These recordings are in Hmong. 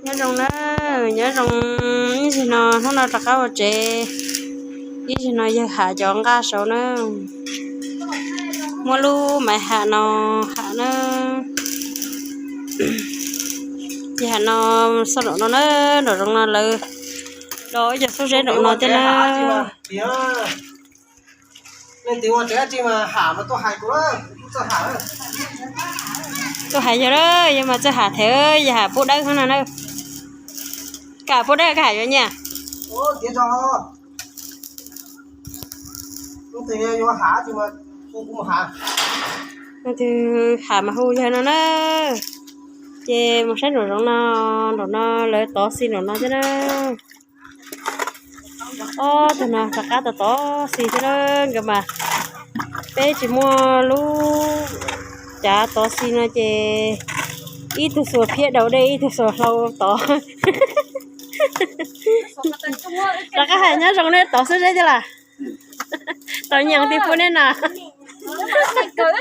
Nyob zoo na, nyob zoo, ib zaug no hnub no rov qab ua tsev, ib zaug no yawg Ham cov nqaj saud na, muab lub maiv Ham no, Ham na, yawg Ham no xauj nraum no na, nraum zoov no lawv do ib co xub zeb nraum no thiab na. Tuaj hais yawg na, yawg mas txawj Ham thiab, yawg Ham pub dawb no na. Koj pub dawb koj Ham yuav nyiaj. Leej twg Ham mas hu yawg no na. Ces mus saib nraum zoov no, nraum no lawv tov xis nraum no thiab na. Ob tug no rov qab tov tov xis thiab na, nkawd mas peb tsis muaj lub cav tov xis no ces ib tug xuas phiab daus dej ib tug xuas hlau tov. Rov qab hais nyob zoo nej tov xub zeb thiab las. Tau nyeem twg pub neb na. Nkawd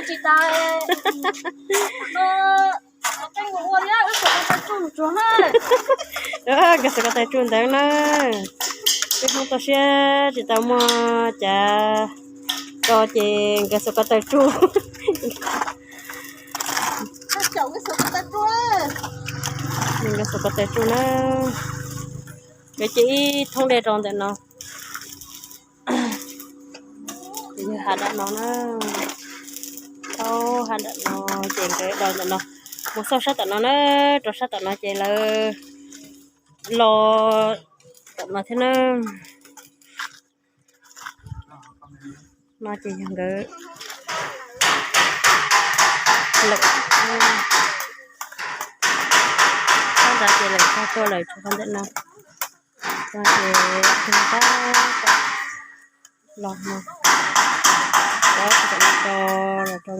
xav ko taw tsuj ntawd na. Peb Hmoob toj siab tsis tau muaj cav do ces nkawd xav ko taw tsuj. Nkawd xav ko taw tsuj na. Nkawd cia ib thoob dej rau ntawm no. Ces yawg Ham dam no na, thaum Ham dam no ces nkawd do ntawm no, mus xauj sab tom no na, rau sab tom no ces lawv los tom no thiab na. No ces yog nkawd lawm, sab nrad ces lawm tag tuaj lawm tsuas qhov ntawm no. Ces tab tom los no, tab tom los rau nkawd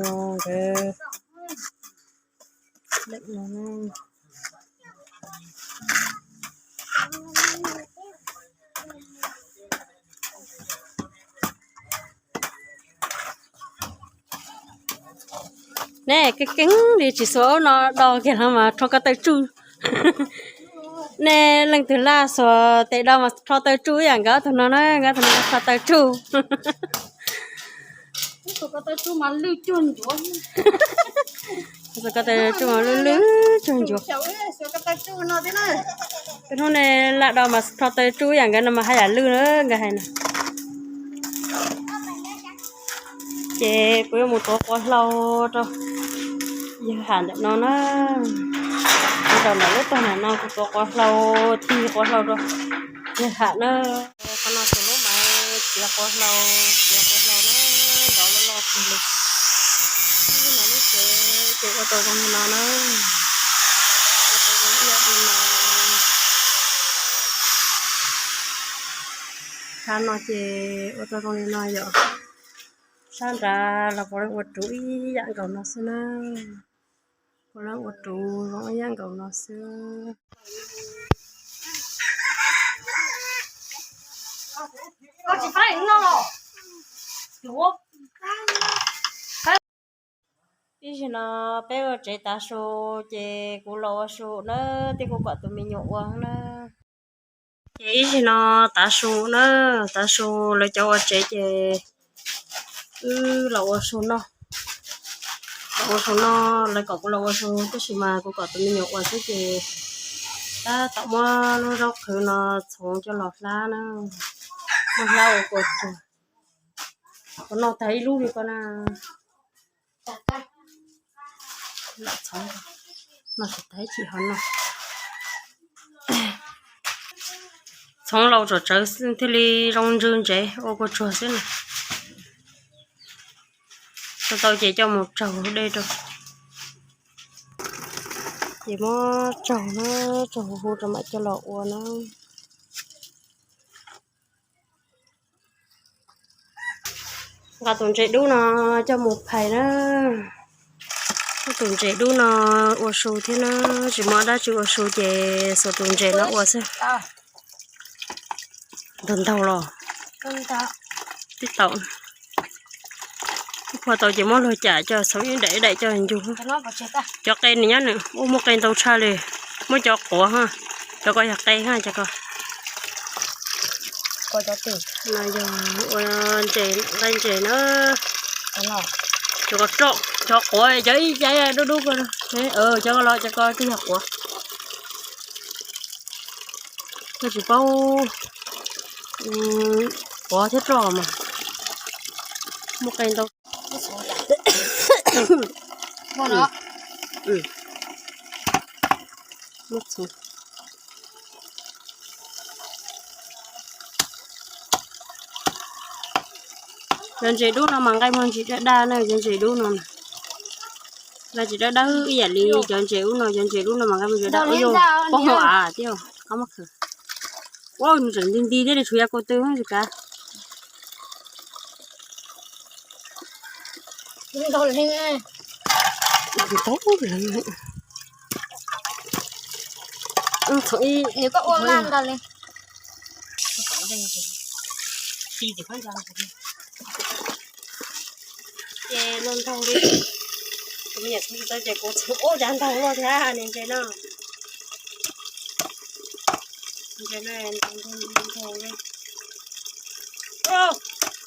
lawm no. Nej keeb keeb li tsis xuas no do kiag los mas rho ko taw tsuj. Nej leej twg laj xuas tes do mas rho taw tsuj ib yam nkawd ob tug no na, nkawd ob tug no rho taw tsuj. Xuas ko taw tsuj mas lwj lwj cuag ncuav. Peb hnub nej laj do mas rho taw tsuj ib yam nkawd no mas haj yam lwj na nkawd hais na. Ces kuv yuav mus tuav quav hlau rau yawg Ham ntawm no na. Kuv zaum ntawm lub tog ntawm no kuv tuav quav hlau, tig quav hlau rau yawg Ham na. Qhov no tus lub maiv txiav quav hlau, txiav quav hlau na, nrov loj loj kawg li. Ib no lub tsev ces ua tau zoo li no na. Ua tau zoo ib yam li no. Sab no ces ua tau zoo li no yom. Sab nrad los puav leej ua ruv ib yam nkaus no xwb na. Puav leej ua ruv zoo ib yam nkaus no xwb. Ib zaug no peb ua tsev tav su ces kuv los ua su na, thiab kuv kom tus me nyuam ua na. Ces ib zaug no tav su na, tav su lawv cov ua tsev ces wb los ua su noj. Los ua su noj, lawv kom kuv los ua su tab sis mas kuv kom tus me nyuam ua xwb ces tab tom muab lub zaub qhwv no txhoov coj los hlab na, muab hlab ua kua tsuag. Kuv noj tag ib lub li ko na. Txhoov, noj tsis tag ib chim ho noj. Txhoov laus tsam tsawv thiaj li zoo ntsws ntsev, ua kua tsuag xwb na. Tau tau ces coj mus tsaug dej rau. Ces muab tsaug na, tsaug huv rau mam coj los ua na. Nqa tus ntses dub no coj mus phais na. Muab tus ntses dub no ua su thiab na, tsis muaj dab tsi ua su ces xuas tus ntses no ua xwb. Ntau ntau los. Tib tau. Phua tau ces muab luag cam coj txhoov ib daim ib daim coj ncug. Cov qe nws nyob nws ua muaj qe ntau tshaj li. Muab cov quav ha. Cov ko yog qe ha, cov ko. No yog ua ntses, nqaij ntses na. Cov ko roj, cov quav, cov ib yam dub dub ko. Cov ko los cov ko twb yog quav. Koj tsis paub quav thiab roj mas muaj qe ntau. Cov ntses dub no mas nqaij muag ntsis daj daj na, cov ntses dub no. Nqaij ntsis daj daj ib yam li cov ntses ub no, cov ntses dub no mas nqaij muag ntsis daj daj. Ua yog poob hauv av thiab, qab muab khawm. Ua nws tseem nti nti thiab li, tshuav yav kaum tw tsis kav. Ces los nraug li, kuv me nyuam txhob tsis tau ces kuv txhob ub cov nraug luaj thiab ne ntses no. Ntses no nraug li.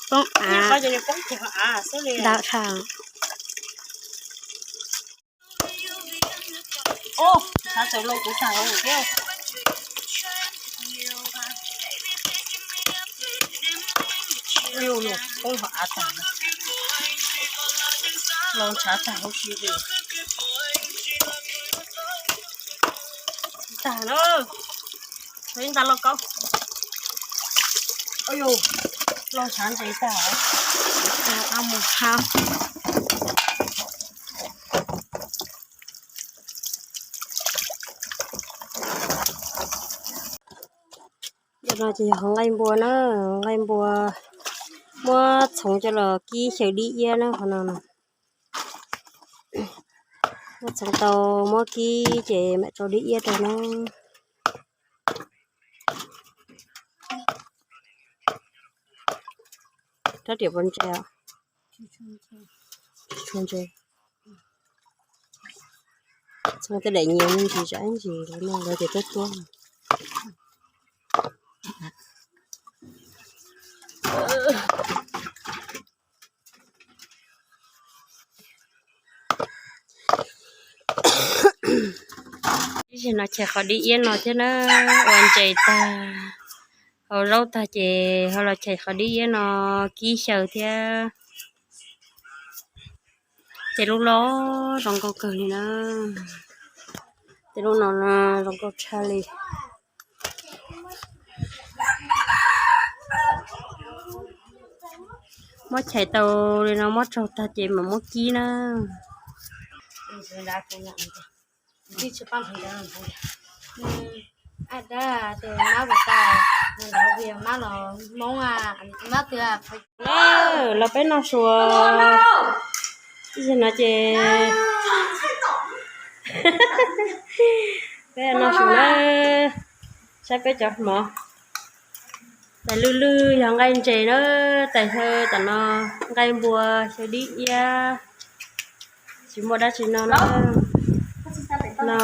Poob av, poob ceg av xwb li. Ntau dhau. Ub, xav txawm loo kuv tag thiab. Ub, poob hauv av tag. Los ntshav tag huv si li. Tag na. Ib nta lauj kaub. Los ntshav ntses tag. Mus tshab. Cov no ces yog qhov nqaij npua na, nqaij npua muab txhoov coj los kib xyaw dib iab na qhov no. Muab txhoov tau muab kib ces mam tso dib iab rau na. Rab riam puas ntse? Tsis tshua ntse. Txhoov tej daim nyias me ntsis tsam ib ntsis lawv no lawv ces tuab tuab. Ib zaug no chais qhov dib iab no thiab na, ua ntses tag, hau zaub tag ces ho los chais qhov dib iab no kib xyaw thiab. Tej lub los zoo nkauj kawg li na. Tej lub no zoo nkauj tshaj li. Muab chais tau li no muab tsaug tag ces mam muab kib na. Los peb noj su. Ib zaug no ces peb noj su na. Saib peb cov mov. Tais lwj lwj yog nqaij ntses na, tais xyaw tam no nqaij npua xyaw dib iab, tsis muaj dab tsi no na. No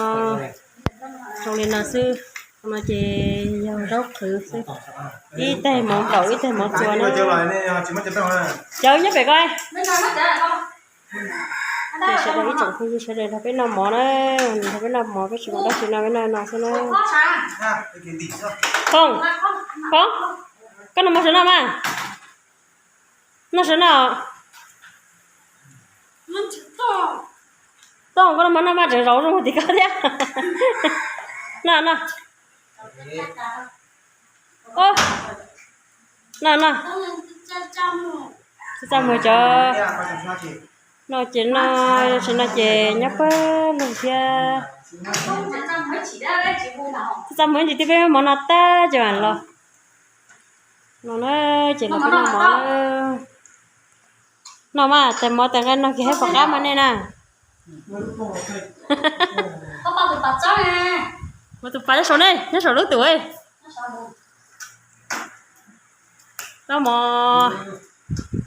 zoo li no xwb, no ces yog zaub qhwv xwb. Ib tais mov nplaum ib tais mov txua na. Cawv nyob pem ko. Ces sawv daws ib tsoom phooj ywg sawv daws nrog peb noj mov na, nrog peb noj mov peb tsis muaj dab tsi no peb noj no xwb na. Phooj, Phooj, koj noj mov sawv no mas. Noj sawv no. Tooj, koj noj mov noj mas tseem zaum zoo tim koj thiab. Noj, noj. Noj, noj. Txaj muag cov no ces no, tam sim no ces nyob pawg lug thiab. Txaj muag ntsis twb peb mov no tag ces mam los. No na, ces los peb noj mov. Noj mas, tais mov tais nqaij no kiag haib pom qab mas nej na. Muab tus pas nyob saum ne, nyob saum lub tus. Noj mov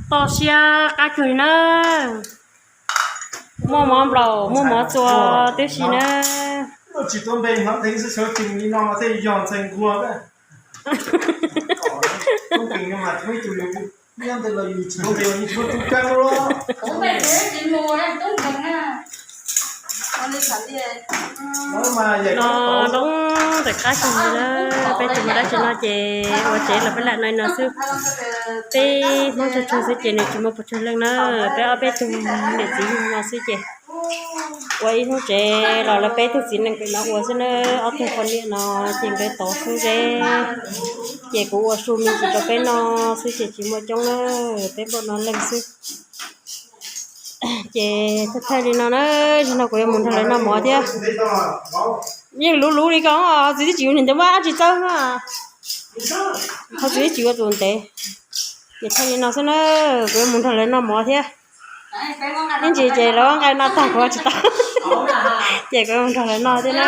toj siab qab kawg li na. Muaj mov nplaum muaj mov txua tib si na. Tuaj tsis tuaj npe hnov ntev xwb, sawv tsees li no mas thiaj yog ntxhais nquag na. Tub nkeeg no mas tsis muaj ib tug, nyob ntawd los yus tsis muaj npe, yus tsis muaj tub kab loj. Tub nkeeg na. Loob ntawm qab tsis ntsis na, peb tsis muaj dab tsi noj ces ua tsev los peb lam noj no xwb. Peb Hmoob tsawg tsawg xwb ces nws tsis muaj puas tsawg leej na, peb ob peb tug niam txiv yug no xwb ces ua ib hnub tsev los lawv peb tug txiv neej pem no ua xwb na, ob tug poj niam no ces nkawd tov xub zeb, ces kuv ua su me ntsis rau peb noj xwb ces tsis muaj coob na, peb npauj no leej xwb. Ces thaij thaij li no na, zaum no kuv yuav mus nrog lawv noj mov thiab. Yeej luv luv li ko, ho txiv twb tsis yuav niag ntawd muab dab tsi txawb na. Ho txiv twb tsis yuav tus ntev. Ces thaij li no xwb na, kuv yuav mus nrog lawv noj mov thiab. Ib ntsis ces lawv nqaij noj tag kuv tsis tau. Ces kuv yuav mus nrog lawv noj thiab na.